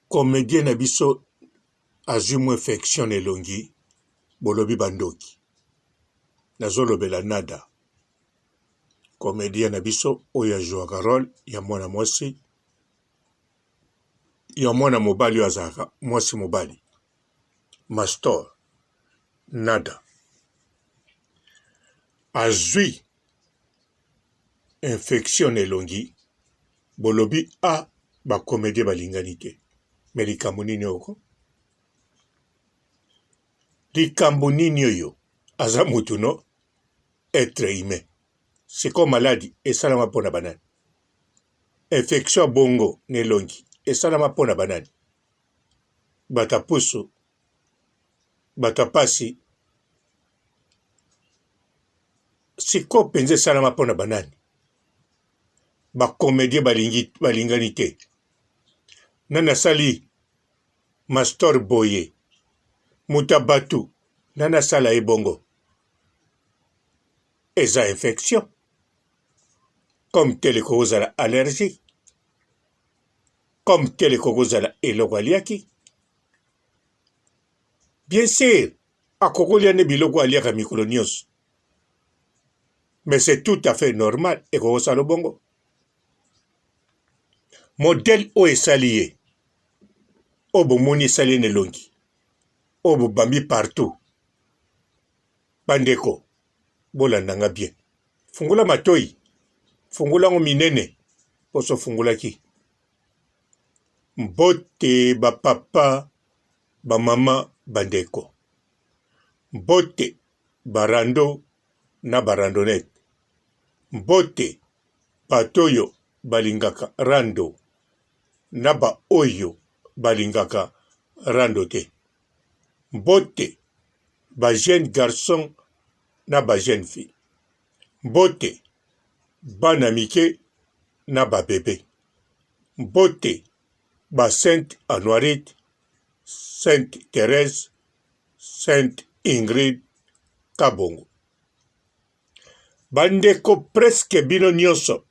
Comedien na biso azui mua infection na elongi bolobi ba ndoki nazo lobela nada comedien na biso oyo a jouaka role ya mwana mwasi ya mwana mobali oyo azalaka mwasi mobali mastor nada azui infection na elongi bolobi ah ba comedien balingani te mais likambo nini oyo ko likambo nini oyo aza mutu no etre humain sikoyo maladi esalama mpo na banani infection ya bongo na elongi esalama mpo na banani bato ya pusu bato ya pasi Sikoyo penza esalama pona ba nani? Ba comediens balingi balingani te. Nani asali Mastor boye? Moto ya batu nani asala ye bongo? Eza infection comme tel ekoki kozala allergie comme tel ekoki kozala eloko aliaki. Bien sur akoki kolia nde biloko aliaka mikolo nionso mais c'est tout à fait normal ekoki kosala bongo modèle oyo esali ye oyo bomoni esali ye na elongi oyo bobambi partout bandeko bolanda nga bien fungola matoyi fungola yango minene mposo ofungolaki mbote ba papa ba mama ba ndeko mbote ba rando na ba randonnette mbote bato oyo balingaka rando na ba oyo balingaka rando te mbote ba jeune garçon na ba jeune fille mbote bana mike na ba bebe mbote ba sainte Anuarite, sainte Therèse, sainte Ingrid Kabongo. Ba ndeko presque bino nionso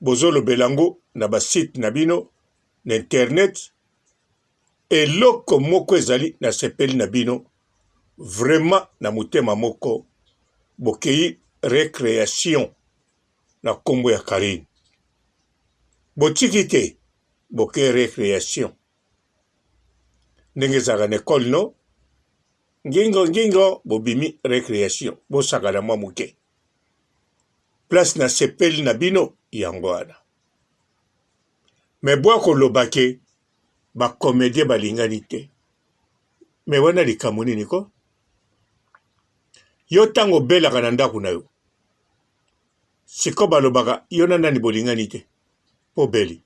bozolobela yango na ba site na bino na internet, eloko moko ezali nasepeli na bino vraiment na motema moko bokeyi recreation na kombo ya Carine. Botiki te boke recreation ndenge ezalaka na ecole no ngingo ngingo bobimi recreation bosakana mwa moke place na sepeli na bino yango wana me bwa koloba ke ba comedien balingani te me wana likambo nini ko yo ntango obelaka na ndako na yo sikoyo balobaka yo na nani bolingani te mpo obeli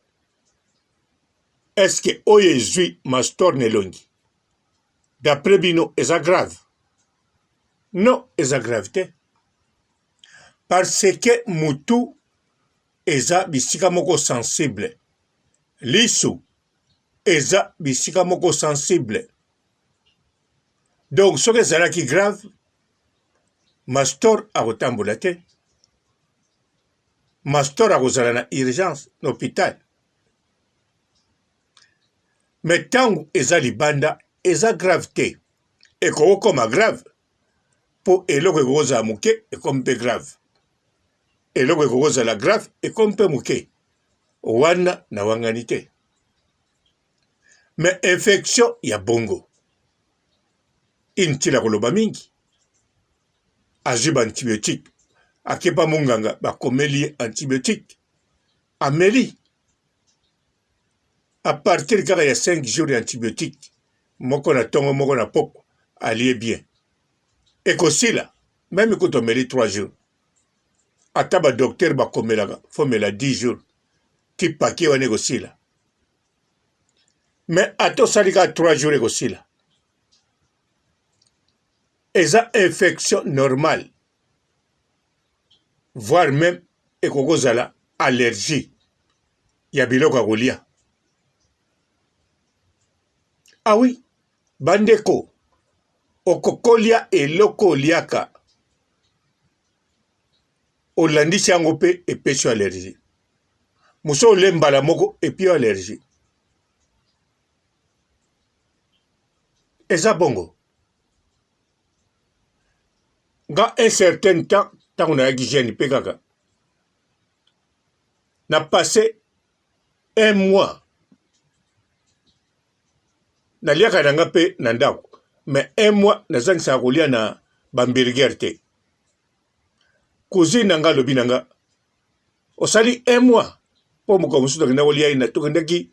eske oyo ezwi mastor na elongi d'après bino eza grave non eza grave te parce que mutu eza bisika moko sensible lisu eza bisika moko sensible donc soki ezalaki grave mastor akotambola te mastor akozala na urgence na hôpital me ntango eza libanda eza grave te ekoki kokoma grave mpo eloko ekoki kozala moke ekomi mpe grave eloko ekoki kozala grave ekomi mpe moke wana nawangani te me infection ya bongo inutile ya koloba mingi azwi ba antibiotique akepa monganga bakomeli ye antibiotique ameli a partir kaka ya 5 jours ya antibiotique moko na tongo moko na pokwa alie bien ekosila meme kutu ameli 3 jours ata ba docteur bakomelaka fo mela 10 jours ti paquet wana ekosila mais ata osali kaka 3 jours ekosila eza infection normale voire meme ekoki kozala allergie ya biloko ya kolia ah oui bandeko okokolia eloko oliaka olandisi yango mpe epesi yo allergie mosusu olie mbala moko epi yo allergie. Eza bongo. Nga un certain temps ntango nayaki jeune mpe kaka na passe un mois naliaka na nga mpe na ndako mais un mois nazangisaka kolia na bamburger te. Cousine na nga alobi na nga osali un mois mpo mokolo mosusu tokendaki kolia ye tokendaki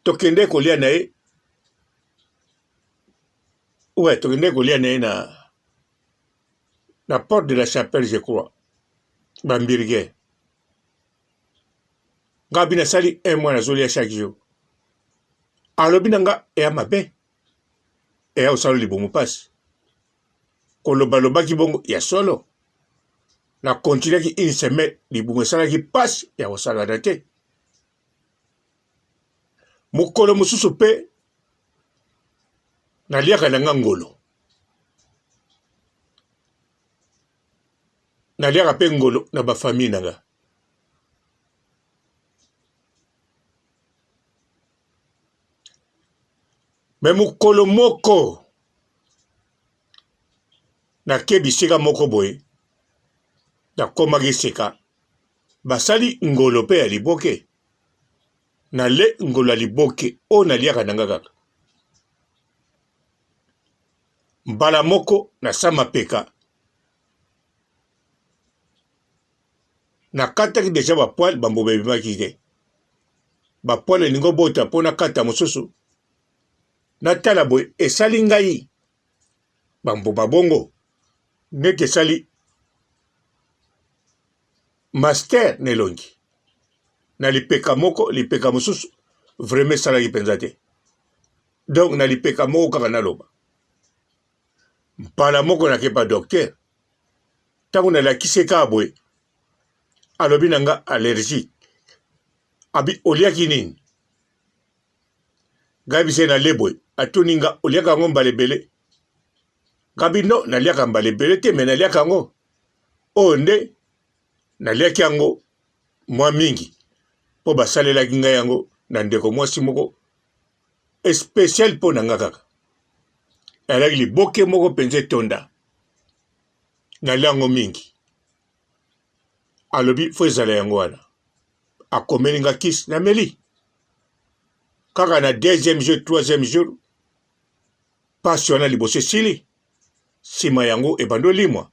tokendeki kolia na ye ouais tokendeki kolia na ye na na porte de la chapelle je crois bamburger nga abi nasali un mois nazolia chaque jour alobi na nga eya mabe eya osala libumu mpasi Koloba lobaki bongo ya solo. Na continuaki une semaine libumu esalaki pasi ya kosakana te. Mokolo mosusu mpe naliaka na nga ngolo. Naliaka mpe ngolo na ba famille na nga. Me mokolo moko Nake bisika moko boye, nakomaki sika basali ngolo pe ya liboke, nale ngolo ya liboke oyo naliaka na nga kaka. Mbala moko na sa mapeka, nakataki deja ba poils, ba mbuma ebimaki te. Ba poils elingi obota po nakata mosusu, natala boye esali ngai ba mbuma bongo neti esali master na elongi na lipeka moko lipeka mosusu vraiment esalaki mpenza te donc na lipeka moko kaka naloba mbala moko nakepa docteur ntango nalakisi ye kaka boye alobi na nga allergie abi oliaki nini Ngai bise na le boye atuni nga oliaka yango mbala ebele ngabi no naliaka mbala ebele te me naliaka yango oyo nde naliaki yango mwa mingi mpo basalelaki ngai yango na ndeko mwasi moko especial mpo na nga kaka alaki liboke moko mpenza etonda nalia yango mingi alobi fo ezala yango wana akomeli nga kisi nameli kaka na deuxième jour troisième jour pasi wana liboso esili nsima yango ebandi olimwa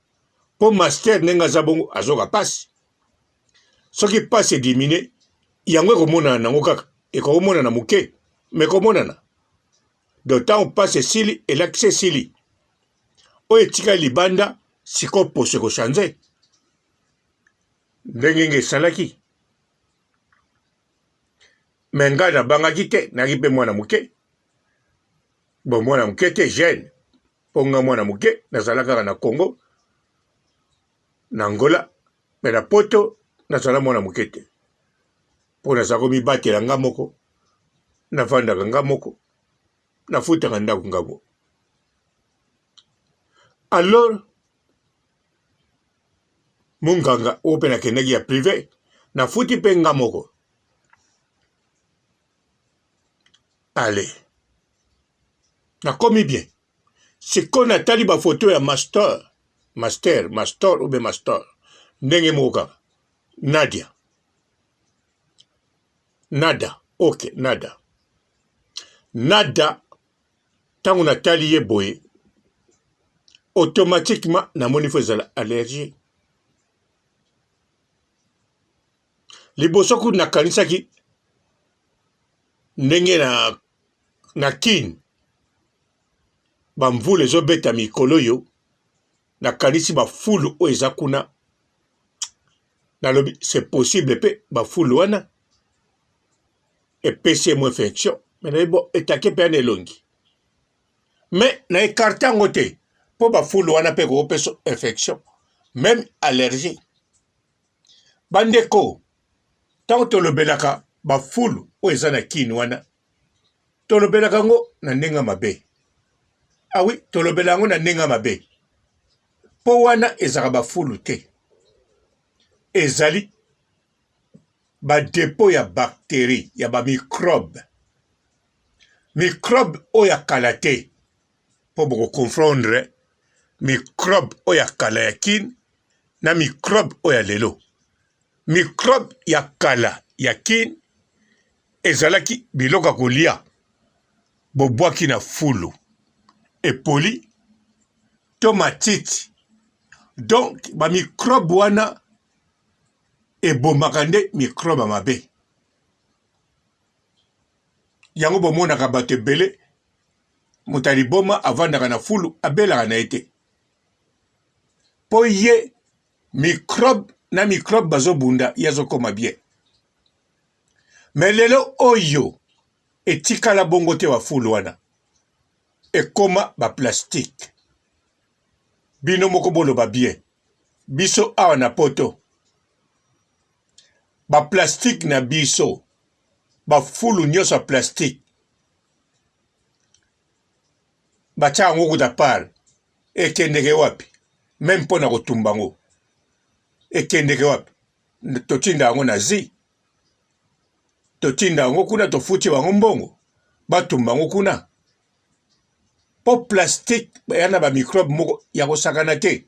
mpo master ndenge aza bongo azoka pasi soki pasi edimine yango ekomonana nango kaka ekomonana moke me ekomonana donc ntango mpasi esili elakisi esili oyo etikali libanda sikoyo poso ekochange ndenge nge esalaki me ngai nabangaki te nayaki mpe mwana moke bon mwana moke te jeune mpo nga mwana moke nazala kaka na congo na angola me na poto nazala mwana moke te mpo naza komibatela nga moko nafandaka nga moko nafutaka ndako nga moko alors monganga oyo mpe nakendaki ya prive nafuti mpe nga moko ale nakomi bien sikoyo natali bafoto ya master master master ube master ndenge moko kaka nadia nada ok nada nada Tango natali ye boye, automatiquement namoni faut ezala allergie. Liboso kutu nakanisaki ndenge na, na Kin bamvula ezobeta mikolo oyo, nakanisi bafulu oyo eza kuna, nalobi c'est possible mpe bafulu wana epesi ye mwa infection me nayebi bo etake mpe na elongi me na ekarte yango te mpo bafulu wana mpe ekokopesa infection meme allergie bandeko ntango tolobelaka bafulu oyo eza na kini wana tolobelaka yango na ndenge mabe awi ah tolobela yango na ndenge mabe mpo wana ezalaka bafulu te ezali ba depot ya bacterie ya ba microbe microbe oyo ya kala te. mpo bokoconfondre microbe oyo ya kala ya kin na microbe oyo ya lelo. Microbe ya kala ya kin ezalaki biloko ya kolia bobwaki na fulu epoli to matiti donc ba microbe wana ebomaka nde microbe ya mabe yango bomonaka bato ebele moto ya liboma avandaka na fulu abelaka na ye te mpo ye microbe na microbe bazobunda ye azokoma bien me lelo oyo etikala bongo te bafulu wana ekoma ba plastique bino moko boloba bien biso awa na poto ba plastique na biso bafulu nyonso ya plastique batya yango kuta part ekendeke wapi meme mpo na kotumba yango ekendeke wapi totinda yango na zi totinda yango kuna tofuti bango mbongo batumba yango kuna mpo plastique ya na bamicrobe moko ya kosakana te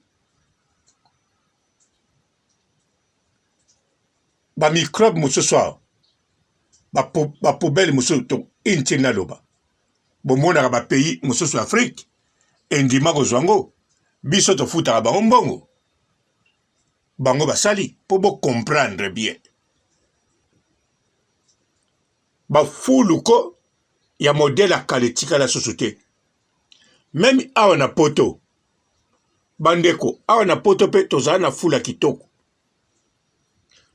bamicrobe mosusu awa bapoubele mosusu to inutile naloba bomonaka bapays mosusu ya afrike endima kozwa yango biso tofutaka bango mbongo bango basali mpo bo comprendre bien bafulu ko ya modele ya kala etikala susu te meme awa na poto bandeko awa na poto mpe tozala na fula kitoko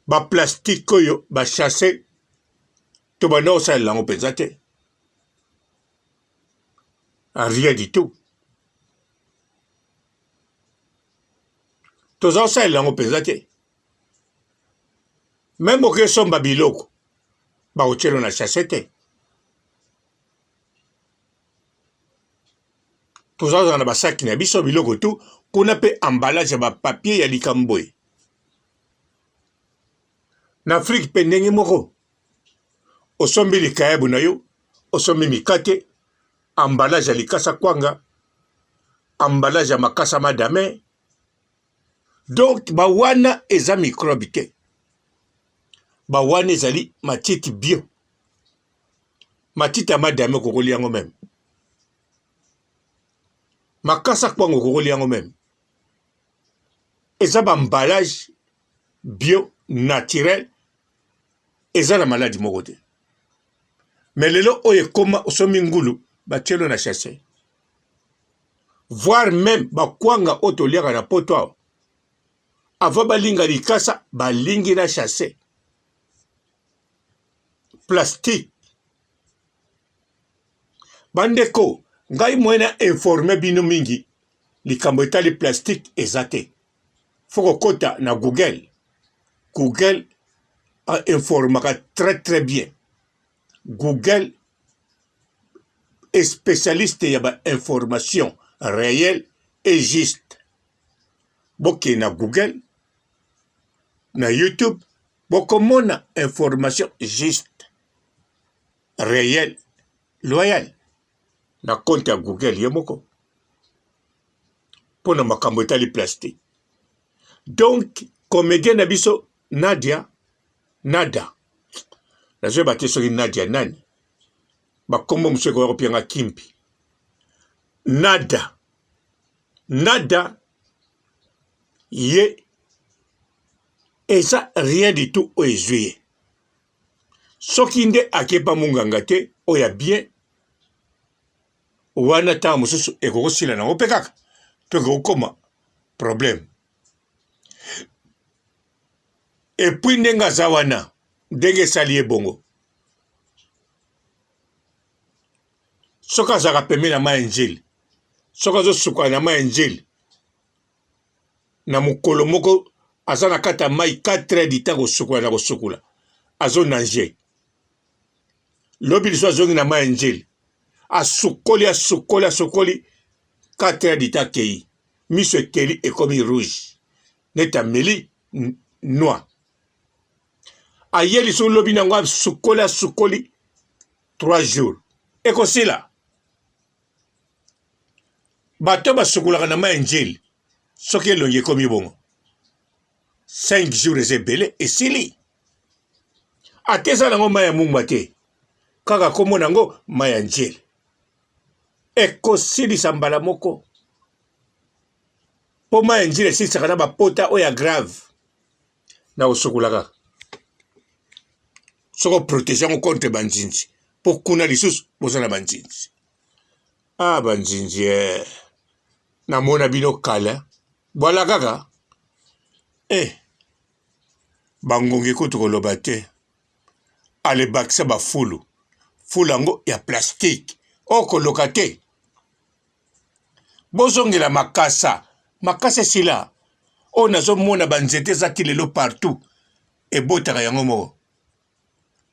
baplastike oyo bachasse tobanda kosalela yango mpenza te rien du tout toza kosalela yango mpenza te meme oke somba biloko bakotielo na chasse te toza kozala na basaki na biso biloko tu kuna mpe emballage ya bapapier ya likambo boye na afrike mpe ndenge moko osombi likayabu na yo osombi mikate emballage ya likasa kwanga emballage ya makasa madame donc bawana eza microbe te bawana ezali matiti bio matiti ya madame okokoli yango meme makasa kwanga okokoli yango meme eza baemballage bio naturel eza na maladi moko te me lelo oyo ekoma osombi ngulu batielo na chasse voire meme bakwanga oyo toliaka na poto awa avant balinga likasa balingi na chasse plastique bandeko ngai moyen na informe bino mingi likambo etali plastique eza te fo kokota na google google informaka très très bien google spécialiste ya ba information réelle et juste bokende na google na youtube bokomona information juste réelle loyale na compte ya google ye moko mpo na makambo etali plastique donc comédien na biso nadia nada nazoyeba te soki nadia nani bakombo mosusu ekoya kopianga kimpi nada nada ye eza rien du tout oyo ezwi ye soki nde akepa monganga te oyo ya bien wana ntango mosusu ekokosila nango mpe kaka to ekokokoma problème epuis ndenge aza wana ndenge esali ye bongo soki azalaka pembeni na mai ya njili soki azosukola na mai ya njili na mokolo moko aza na kati ya mai 4 heures du temps kosukola na kosukola azo nager lobi lisusu azongi na mai ya njili asukoli asukoli asukoli 4 heures du temps akei miso eteli ekomi rouge neti ameli noix aye lisusu lobi na yango asukoli asukoli 3 jours ekosila. Bato basukolaka na mai ya njeli soki elongi ekomi bongo 5 jours eza ebele esili. Ata eza nango mai ya mungwa te, kaka kombo na yango mai ya njeli ekosilisa mbala moko, mpo mai ya njeli esilisaka na bapota oyo ya grave na kosukola kaka soki oprotege yango contre banzinzi, mpo kuna lisusu boza na banzinzi. Ah banzinzi eh, namona bino kala bwala kaka eh, bangongi kutu koloba te ale bakisa bafulu fulu yango ya plastique okoloka te bozongela makasa makasa esila oyo nazomona banzete eza ti lelo partout ebotaka yango moko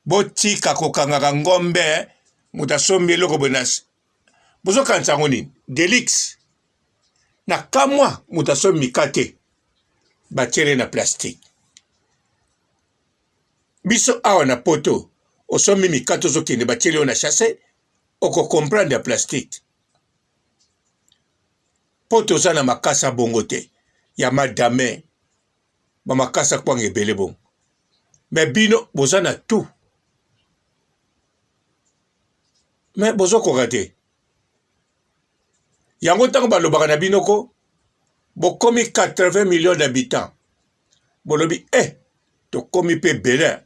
botika kokangaka ngombe moto asombi eloko boye na bozokanisa yango nini delix na kamwa moto asombi mikate batiele na plastique biso awa na poto osombi mikate ozokende batiele yo na chasse oko comprendre ya plastique mpo toza na makasa bongo te ya madame bamakasa kwanga ebele bongo me bino boza na tout me bozokoka te yango ntango balobaka na bino ko bokomi 80 millions d'habitants bolobi e eh, tokomi mpe ebele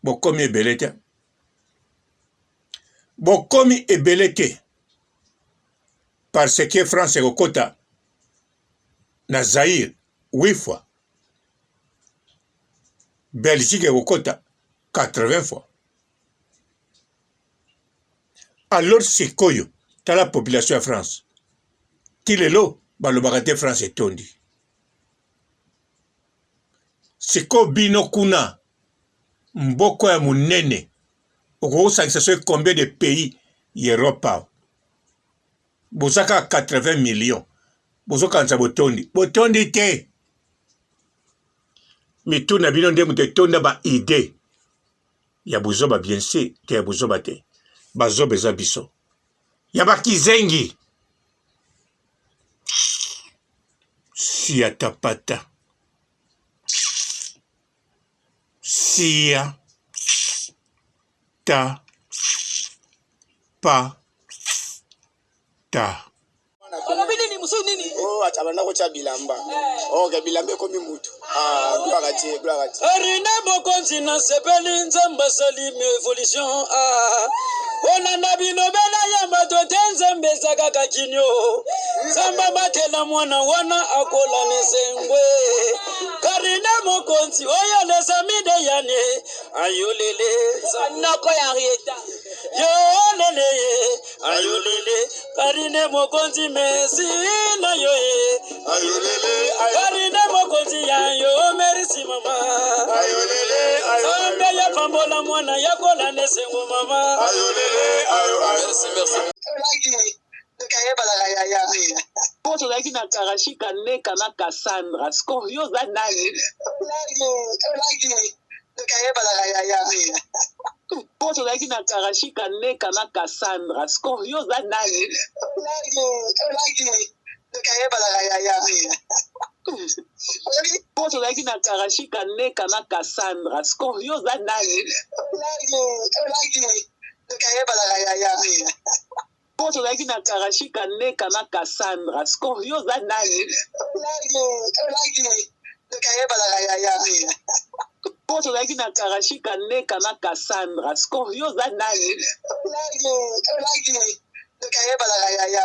bokomi ebele te bokomi ebele te parce que France ekokota na Zaïre 8 fois Belgique ekokota 80 fois alors sikoyo tala population ya France ti lelo balobaka te France etondi sikoyo bino kuna mboko ya monene okokosangisa soki combien de pays ya Europe awa boza kaka 80 millions bozokanisa botondi botondi te mitu na bino nde moto etonda ba idee ya buzoba bien sûr te ya buzoba te bazoba eza biso ya bakizengi siatapata sia ta pa ta. Olobi nini mosusu nini? Oh, acha banda kotya bilamba. Eh. Ok, bilamba ekomi mutu. Ah, gloire à Dieu, gloire à Dieu. Arine mokonzi nasepeli nzambe asali evolution ah. Kolanda bilobela ya bato te nzambe eza kaka kinio nzambe abatela mwana wana akola na esengwe karine mokonzi oyo les amis de yane ayolele noko ya Henrietta yolele ayolele karine mokonzi mesi na yo ye Ayolele, karine mokonzi ya yo merisi mama ayolele, nzambe ya pambola mwana ya kola na esengo mama ayolele, ayo, ayo. Merci, merci. Tokayebalaka yaya. Po tozalaki na Karashika Neka na Cassandra. Scorpio oza nani? Tokayebalaka yaya. Po tozalaki na Karashika Neka na Cassandra. Scorpio oza nani? Tokayebalaka yaya. Po tozalaki na Karashika Neka na Cassandra. Scorpio oza nani? Tokayebalaka yaya. Po tozalaki na Karashika Neka na Cassandra. Scorpio oza nani? Tokayebalaka yaya. Po tozalaki na Karashika Neka na Cassandra. Scorpio oza nani? Tokayebalaka yaya.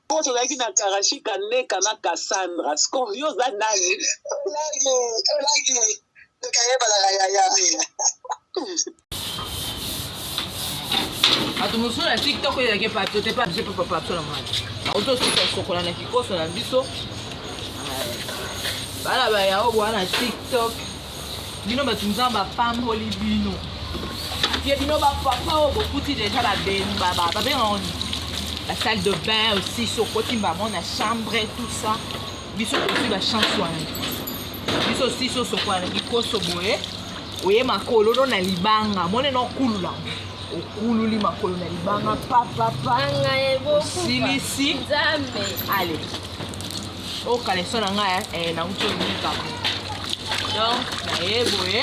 Po tozalaki na Karashika Neka na Cassandra. Scorpio oza nani? Tokayebalaka yaya. Bato mosusu na tiktok oyo ezalaki epa biso te epa biso epa papa biso na mwana auti osuka sokola na kikoso na biso bana bayao bwa na tiktok bino bato nzambe apamboli bino tie bino bapapa oyo bokuti deja babengaka nini ba salle de bain aussi sokoti mbamo na chambre tout ça biso tozwi bachance wana biso sisi osokola na kikoso boye oye makolo no na libanga mone no kulula. Okululi makolo na libanga papapa, osilisi. Ale, oyo caleçon na ngai eh, nauti onikama. Donc naye boye,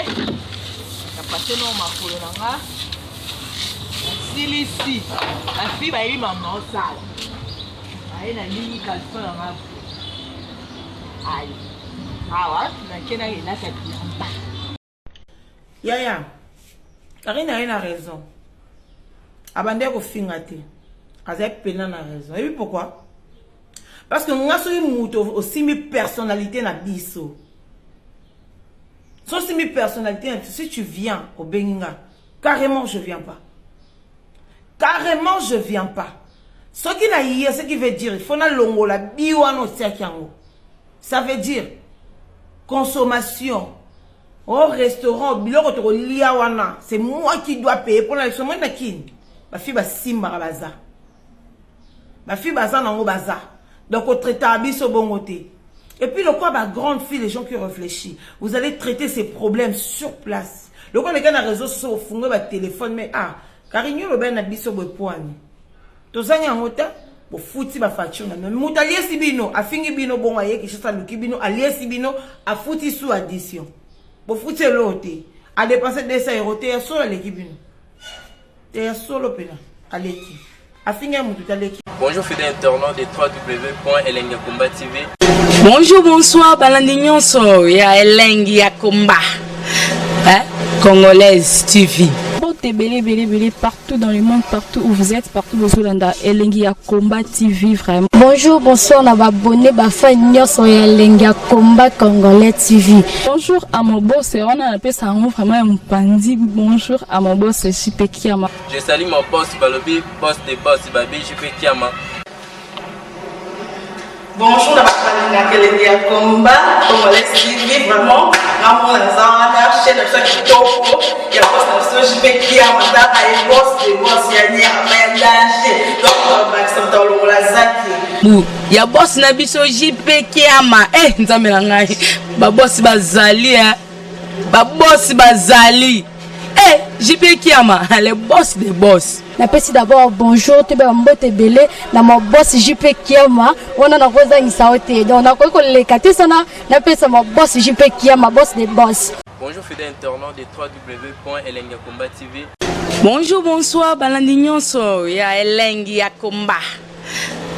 napase nao makolo na nga, nasilisi. Bafi bayebi mama osala aye, nalingi caleçon na nga. Ale, awa nake nakelata bilamba. Yaya Karine aye na raison, abandaki kofinga te, azali pena na raison. Oyebi pourquoi? Parce que nga, soki moto osimbi personnalité na biso, so osimbi personnalité na biso, si tu viens obengi nga carrément, je viens pas carrément, je viens pas. Soki na ye, ce qui veut dire il faut nalongola bi wana otiaki yango. Ça veut dire consommation au restaurant, biloko tokolia wana, c'est moi qui dois payer. Mpona biso moi na kini, bafi basimbaka, baza bafi, baza nango, baza. Donc otraitaka biso bongo te. Et puis lokola bagrande fille, les gens qui réfléchissent, vous allez traiter ces problèmes sur place. Lokola leka na réseau sociaux, ofunge batelefone, mais ah, Karine, olobai na biso boye, poani tozangi yango te. Bofuti bafacture na bino, moto aliesi bino, afingi bino bongo, aye Kinshasa, aluki bino, aliesi bino, afuti su addition, bofuti eloko te, adépenser 200 euro te. Ya solo aleki bino te, ya solo mpena aleki, afingi ya motu te, aleki. Bonjour fidèles internautes de www.elengiyakomba TV. Bonjour, bonsoir, balandi nyonso ya Elengi ya Komba, hein? Congolaise TV. Mbote ebele ebele ebele partout dans le monde, partout où vous êtes, partout bozolanda Elengi ya Combat TV vraiment. Bonjour, bonsoir na babone, bafan nyonso ya Elengi ya Combat Congolais TV. Bonjour à mon boss, wana napesa yango vraiment ya mopandi. Bonjour à mon boss JP Kiama. Je salue mon boss Balobi, boss des boss, Babi JP Kiama. Bonjour na bato balingaka Elengi ya Combat Congolais TV vraiment. Ngamona naza wana, chaîne na biso ya kitoko ya boss na biso JP Kiama, taka ye boss de boss ya nyama ya danger. Donc bakisa moto alongola zaki. Bu ya boss na biso JP Kiama. Eh, nzambe na ngai, babosi bazali, eh. Babosi bazali. Eh, JP Kiama, le boss des boss. Napesi d'abord bonjour, toyeba mbote ebele na maboss JP Kiama. Wana nakozangisa yo te, donc nakoki koleka te sana napesa maboss JP Kiama, boss de boss. Bonjour fidèles internautes de www.elengiyakomba TV. Bonjour, bonsoir, balandi nyonso ya Elengi ya Combat,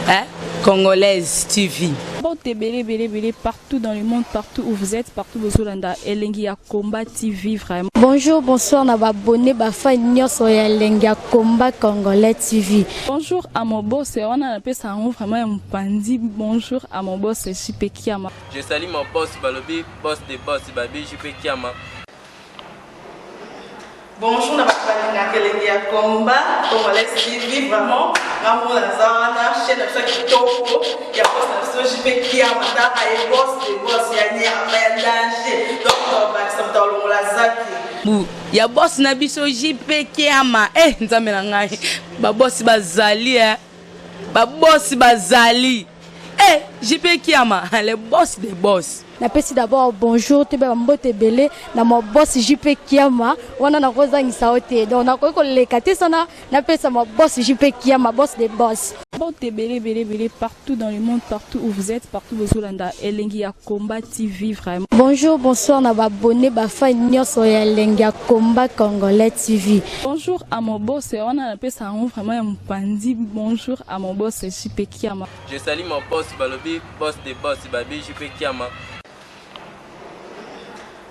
hein? Congolaise TV. Mbote ebele ebele ebele partout dans le monde, partout où vous êtes, partout bozolanda Elengi ya Combat TV vraiment. Bonjour, bonsoir na babone, bafan nyonso ya Elengi ya Combat Congolais TV. Bonjour à mon boss, wana napesa yango vraiment ya mopandi. Bonjour à mon boss JP Kiama. Je salue mon boss Balobi, boss des boss, Babi JP Kiama. Bonjour na bato balingaka Elengi ya Combat Congolais TV vraiment. Ngamona naza wana, chaîne na biso ya kitoko ya boss na biso JP Kiama, taka ye boss de boss ya nyama ya danger. Donc bakisa moto alongola zaki. Bu ya boss na biso JP Kiama. Eh, nzambe na ngai, babosi bazali, eh. Babosi bazali. Eh, JP Kiama, le boss des boss. Napesi d'abord bonjour, toyeba mbote ebele na maboss JP Kiama. Wana nakozangisa yo te, donc nakoki koleka te sana napesa maboss JP Kiama, boss de boss. Mbote ebele ebele ebele partout dans le monde, partout où vous êtes, partout bozolanda Elengi ya Combat TV vraiment. Bonjour, bonsoir na babone, bafan nyonso ya Elengi ya Combat Congolais TV. Bonjour à mon boss, wana napesa yango vraiment ya mopandi. Bonjour à mon boss JP Kiama. Je salue mon boss Balobi, boss des boss, Babi JP Kiama.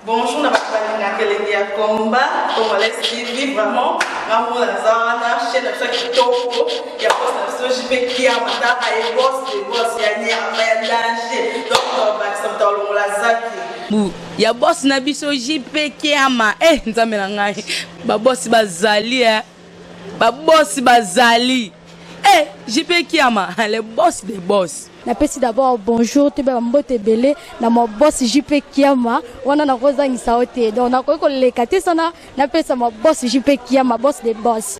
Bonjour na bato balingaka Elengi ya Combat Congolais TV vraiment. Ngamona naza wana, chaîne na biso ya kitoko ya boss na biso JP Kiama, taka ye boss de boss ya nyama ya danger. Donc bakisa moto alongola zaki. Bu ya boss na biso JP Kiama. Eh, nzambe na ngai, babosi bazali, eh. Babosi bazali. Eh, JP Kiama, le boss des boss. Napesi d'abord bonjour, toyeba mbote ebele na maboss JP Kiama. Wana nakozangisa yo te, donc nakoki koleka te sana napesa maboss JP Kiama, boss de boss.